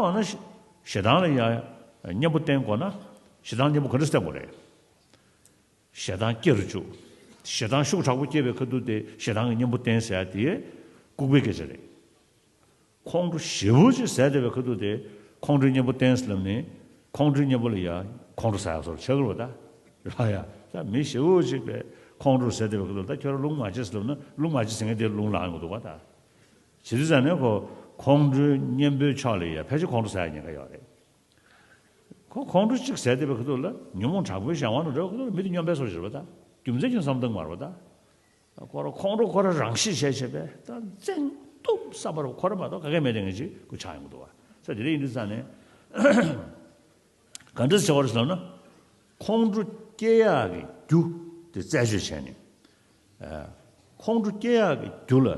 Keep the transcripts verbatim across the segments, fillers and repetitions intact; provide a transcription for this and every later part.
འོ་ན་ཞེ་སྡང་ལ་ཡང་གཉེན་པོ་བསྟེན་དགོས་ན་ཞེ་སྡང་གཉེན་པོ་ག་འདྲ་བསྟེན་དགོས་རེད། ཞེ་སྡང་སྐྱེ་རུ་བཅུག་ཞེ་སྡང་ཤུགས་དྲག་པོ་སྐྱེས་པའི་ཁ་ཐུག་དེ་ཞེ་སྡང་གི་གཉེན་པོ་བསྟེན་ཟེར་ཡ་དེ་ལྐུགས་པའི་སྐད་ཆ་རེད། ཁོང་ཁྲོ་ཞེ་པོ་ཅིག་ཟ་བསྡད་པའི་ཁ་ཐུག་དེ་ཁོང་ཁྲོའི་གཉེན་པོ་བསྟེན་ཟེར་ལབ་ནས་ཁོང་ཁྲོའི་གཉེན་པོ་ལ་ཡ་ཁོང་ཁྲོ་ཟ་ཡག་བཟོ་འདྲ་ཆགས་ཀྱི་རེད་པ་ད། རེད་པ་ཡ། ད་མི་ཞེ་པོ་ཅིག་པས་ཁོང་ཁྲོ་ཟ་བསྡད་པའི་ཁ་ཐུག་ད་ཁྱོད་རང་རླུང་མ་བྱེད་ཟེར་ལབ་ན་རླུང་མ་བྱེད་ཟེར་མཁན་དེ་རླུང་ལངས་ཡོང་གི་འདུག་པ་ད། བྱེད་དུས་ཙང་ནས་ཁོ་ཁོང་ཁྲོའི་གཉེན་པོའི་ཕྱོགས་ལ་ཡ་ཕལ་ཆེར་ཁོང་ཁྲོ་ཟ་ཡག་ཉེན་ཁ་ཡོད་རེད། ཁོ་ཁོང་ཁྲོ་གཅིག་ཟ་བསྡད་པའི་ཁ་ཐུག་ལ་ཉོན་མོངས་དྲག་པོའི་གཞན་དབང་དུ་འགྲོ་བའི་ཁ་ཐུག་ལ་མི་དེ་སྨྱོན་པའི་བཟོ་འདྲ་རེད་པ་ད། རྒྱུ་མཚན་ཁྱོན་བསམ་བཏང་མ་རེད་པ་ད། ཁོ་རང་ཁོང་ཁྲོ་ཁོ་རང་རང་ཤི་བྱས་བྱས་པས་ད་བཙན་ཐབས་བསམ་པ་རུ་ཁོ་རང་མ་གཏོགས་ག་གེ་མེད་དེ་ངེས་ཅིག་ཁོ་ཆགས་ཡོང་གི་འདུག་པ། ས་དེ་འདྲ་ཡིན་དུས་ཙང་ནས་ག་འདྲ་བྱ་བ་རེད་ཟེར་ན། ཁོང་ཁྲོ་སྐྱེ་ཡག་གི་རྒྱུ་དེ་རྩད་གཅོད་བྱས་ནས། ཨ། ཁོང་ཁྲོ་སྐྱེ་ཡག་གི་རྒྱུ་ལ་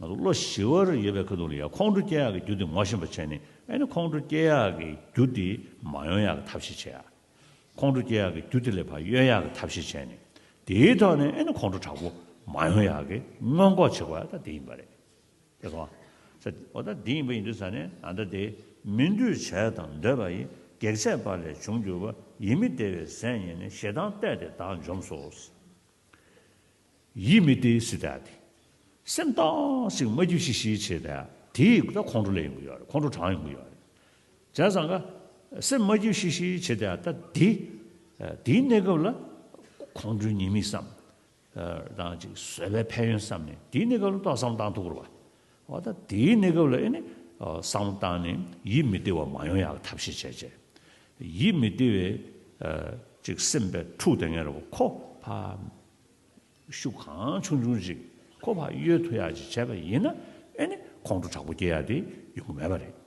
ང་ཚོ་བློ་ཞི་བར་ཡོད་པའི་ཁ་ཐུག་ལ་ཡ་ཁོང་ཁྲོ་སྐྱེ་ཡག་གི་རྒྱུ་དེ་ངོ་ཤེས་པ་བྱས་ནས་ཨ་ནི་ཁོང་ཁྲོ་སྐྱེ་ཡག་གི་རྒྱུ་དེ་མ་ཡོང་ཡག་གི་ཐབས་ཤེས་བྱེད་ཡག་ཁོང་ཁྲོ་སྐྱེ་ཡག་གི་རྒྱུ་དེ་ལས་ཕར་གཡོལ་ཡག་གི་ཐབས་ཤེས་བྱས་ནས་དེའི་ཐོག་ནས་ཨ་ནི་ཁོང་ཁྲོ་དྲག་པོ་མ་ཡོང་ཡག་གི་སྔོན་འགོག་བྱེད་དགོས་ཡག་ད་དེ་ཡིན་པ་རེད། དེ་སོང་། ས་འོ་ད་འདི་ཡིན་པ་ཡིན་དུས་ཙང་ནས་ཨ་ད་དེ་མི་འདོད་བྱས་དང་འདོད་པ་ཡི་གེགས་བྱས་པ་ལས་བྱུང་གྱུར་པ་ཡིད་མི་བདེ་བའི་ཟས་ཉིད་ནི་ཞེ་སྡང་བརྟས་ཏེ་བདག་འཇོམས་སོ། ཡིད་མི་བདེ་ཟེར་ཡག་དེ་སེམས་གཏིང་ཟབ་ཅིག་མ་སྐྱིད་ཤིག་ཤིག་བྱེད་ཡག་དེ་ད་ཁོང་ཁྲོ་སླེབས་ཡོང་གི་ཡོད་རེད། ཁོང་ཁྲོ་དྲངས་ཡོང་གི་ཡོད་རེད། བྱས་ཙང་ཀ་སེམས་མ་སྐྱིད་ཤིག་ཤིག་བྱེད་ཡག་ད་དེ་དེའི་གནས་སྐབས་ལ་ཁོང་ཁྲོའི་ཉེས་དམིགས་བསམ། དང་ཅིག་བཟོད་པའི་ཕན་ཡོན་བསམ་ནས་དེའི་གནས་སྐབས་ལ་ཏོག་བསམ་བློ་བཏང་ཐུབ་ཀྱི་རེད་པ། འོ་ད་དེའི་གནས་སྐབས་ལ་ཨེ་ནི་བསམ་བློ་བཏང་ནས་ཡིད་མི་བདེ་བ་མ་ཡོང་ཡག་གི་ཐབས་ཤེས་བྱས་བྱས། ཡིད་མི་བདེ་བའི་ཅིག་སེམས་པའི་འཁྲུག་དེ་ངན་རེད་པ་ཁོ་ཕར་ཤུགས་གང་ཆུང་ཆུང་ཅིག་ཁོ་ཕར་གཡོལ་ཐུབ་ཡག་ཅིག་བྱས་པ་ཡིན་ན་ཨེ་ནི་ཁོང་ཁྲོ་དྲག་པོ་སྐྱེ་ཡག་དེ་ཡོང་གི་མེད་པ་རེད།